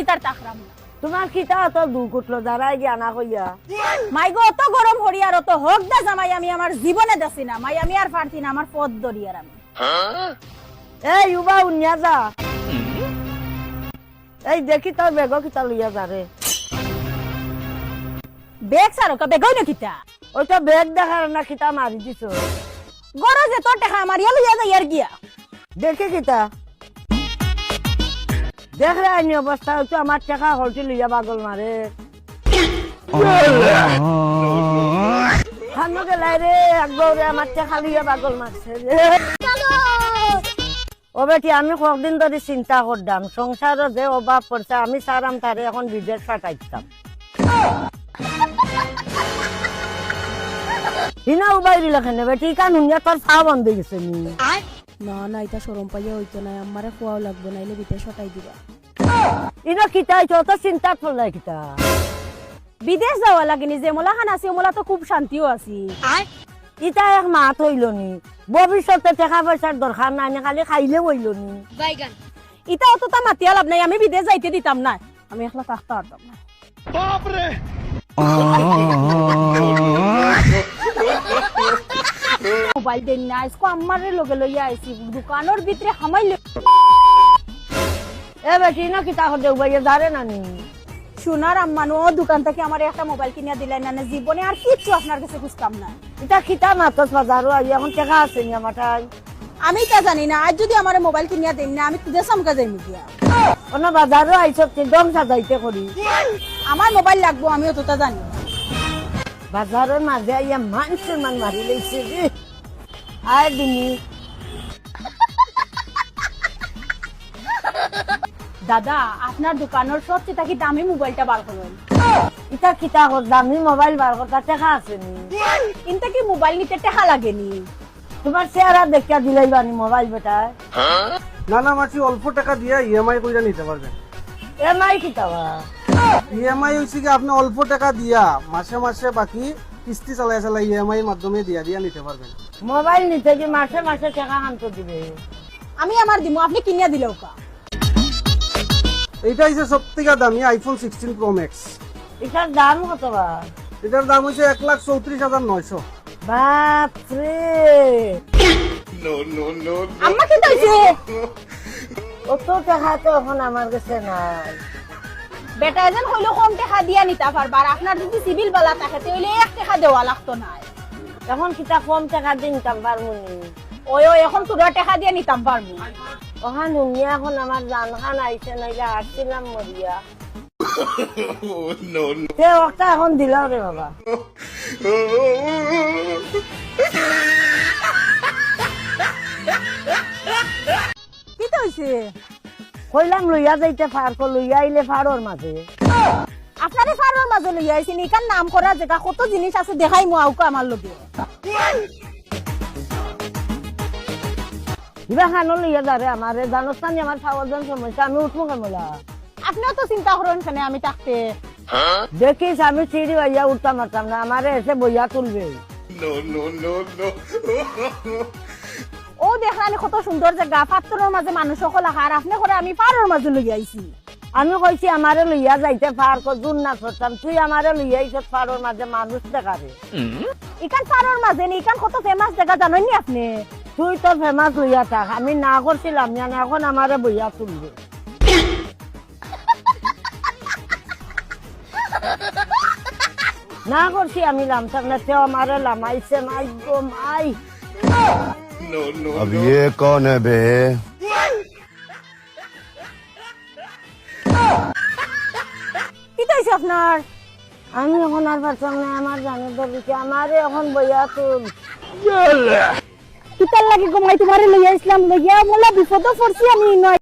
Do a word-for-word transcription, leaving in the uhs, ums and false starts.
তার তাকরাম না। তুমার কিতা অত দুখ উঠলো, যারাই গিয়া না কইয়া? মাই গো, অত গরম হরিয়ার অত হক দা জামাই আমি আমার জীবনে দেখছি না। মাই, আমি আর পারছি না, আমার পথ ধরিয়ার আমি। এই উবা উনিয়া যা। এই দেখি তোর বেগো কিতা লইয়া যা রে। বেগ সারকা, বেগই না কিতা? ওই তো বেগ দেখার না কিতা মারি দিছো। গরজে তোর টেকা মারিয়া লইয়া যাইয়ার গিয়া। দেখি কিতা? দেখ রে আইনি অবস্থা, ওই তো আমার টেকা হলটি লইয়া বাগল মারে। খানো গেলাই রে, এক গৌরে আমার টেকা লইয়া বাগল মারছে রে। ও বেটি, আমি কতদিন ধরি চিন্তা করতাম, সংসারো যে অভাব পড়ছে, আমি চাইরাম তারে এখন বিদেশ পাঠাইতাম। হিনা উবাই দিলে কেনে বেটি, ইখান হুনিয়া তোর চা বন্ধ অই গেছে নি? না, না, ইতা শরম পাইয়া অইতো নায়, আমারে কওয়াও লাগবো, নাইলে বিদেশ পাঠাই দিবা। ইনো কিতা অইছে, অত চিন্তাত পড়লাই কিতা? বিদেশ যাওয়া লাগেনি, যে মোলাখান আছি, ও মোলা তো খুব শান্তিও আছি। ইতা এক মাত অইলো নি? ভবিষ্যতে টেকা পয়সার দরকার নাই নি, খালি খাইলে অইলো নি? ইতা অততা মাতিয়া লাভ নাই, আমি বিদেশ যাইতে দিতাম না, আমি একলা থাকতে পারতাম না। বাপ রে! মোবাইল দেন না, আইজকু আমারে লগে লইয়া আইছি, দোকানর ভিতরে হামাইলে। এ বেটি, ইনো কিতা করতে উবাইয়ে জারে না নি? সোনার আম্মা নু, ও দোকান থাকি আমারে একটা মোবাইল কিনিয়া দিলাই না, না জীবনে আর কিচ্ছু আপনার গেছে খুজতাম না। ইতা কিতা মাতস বাজারো আই, এখন টেকা আছে নি আমার ঠাই? আমি ইতা জানি না, আইজ যুদি আমারে মোবাইল কিনিয়া দেন না, আমি তো দেশামকা যাইমু গিয়া। অনো বাজারো আইছস কি ঢং সাজাইতে করি? আমার মোবাইল লাগবো, আমি অততা জানি না। বাজারর মাঝে আইয়া মান সম্মান মারি লইছে রে। আয় দিনি। দাদা, আপনার দোকানর সবচেয়ে থাকি দামি মোবাইলটা বার করুন। ইতা কিতা কর, দামি মোবাইল বার করতা টেকা আছে নি? ইন থাকি মোবাইল নিতে টেকা লাগেনি। তুমার চেহারা দেখিয়া দিলাইবা নি মোবাইল বেটায়? না, না, মাসি, অল্প টেকা দিয়া ইএমআই কইরা নিতে পারবেন। এমআই কিতা বা? ইএমআই অইছে কি, আপনে অল্প টেকা দিয়া মাসে মাসে বাকি কিস্তি চালাইয়া চালাইয়া ইএমআই মাধ্যমে দিয়া দিয়া নিতে পারবেন। মোবাইল নিতে কি মাসে মাসে টেকা আনতে দিবে? আমি আমার দিমু, আপনে কিনিয়া দিলাউক্কা। এইটা অইছে সব থাকি দামি iPhone sixteen Pro Max। এটার দাম কত বা? এটার দাম অইছে এক লাখ চৌত্রিশ হাজার নয়শো। বাপ রে! আম্মা, কিতা অইছে? অত টেকা তো এখন আমার গেছে নাই। বেটায় যেন কইলো কম টেকা দিয়া নিতা পারবা, আর আপনার যুদি সিবিল বালা থাকে, তে অইলে এক টেকা দেওয়া লাগতো নায়। এখন কিতা কম টেকা দি নিতাম পারমু নি? ওই, ওই, এখন থুড়া টেকা দিয়া নিতাম পারমু। অখান হুনিয়া এখন আমার জানখান আইছে, নাইলে হারছিলাম মরিয়া। তে অকটা এখন দিলাও রে বাবা। কিতা অইছে? কইলাম লইয়া যাইতে পার্কো, লইয়া আইলে পাড়র মাঝে। আপনারে পাড়র মাঝে লইয়া আইছি নি, ইখান নাম করা জাগা, কত জিনিস আছে, দেখাইমু আউক্কা আমার লগে। ইবা খানো লইয়া যা রে আমারে, জানোস না নি আমার পাওর যেন সমস্যা, আমি উঠমু কেমলা। আপনেও তো চিন্তা করইন কেনে আমি থাকতে। দেখিস, আমি সিঁড়ি বাইয়া উঠতাম পারতাম না, আমারে এসে বইয়া তুলবে। ও দেখরা নি কত সুন্দর জাগা, পাত্থরর মাঝে মানুষ অকল আহার, আপনে করে আমি পাড়র মাঝে লইয়া আইছি। আমি কইছি আমারে লইয়া যাইতে পার্কো, জুন না করতাম, তুই আমারে লইয়া আইছস পাড়র মাঝে মানুষ দেখারে। ইখান পাড়র মাঝে নি, ইখান কত famous জাগা জানইন নি আপনে? তুই তো famous লইয়া থাক, আমি না করছিলাম না, এখন আমারে বইয়া তুলবে। না করছি আমি লামতাম না, তেও আমারে লামাইছে, মাই গো মাই। अब ये कौन है बे? কিতা অইছে আপনার? আমি এখন আর পারতাম না, আমার জানের দরদি, আমারে এখন বইয়া তুল। কিতার লাগি গো মাই তুমারে লইয়া আইছলাম, লইয়া মোলা বিপদো পড়ছি আমি, নয়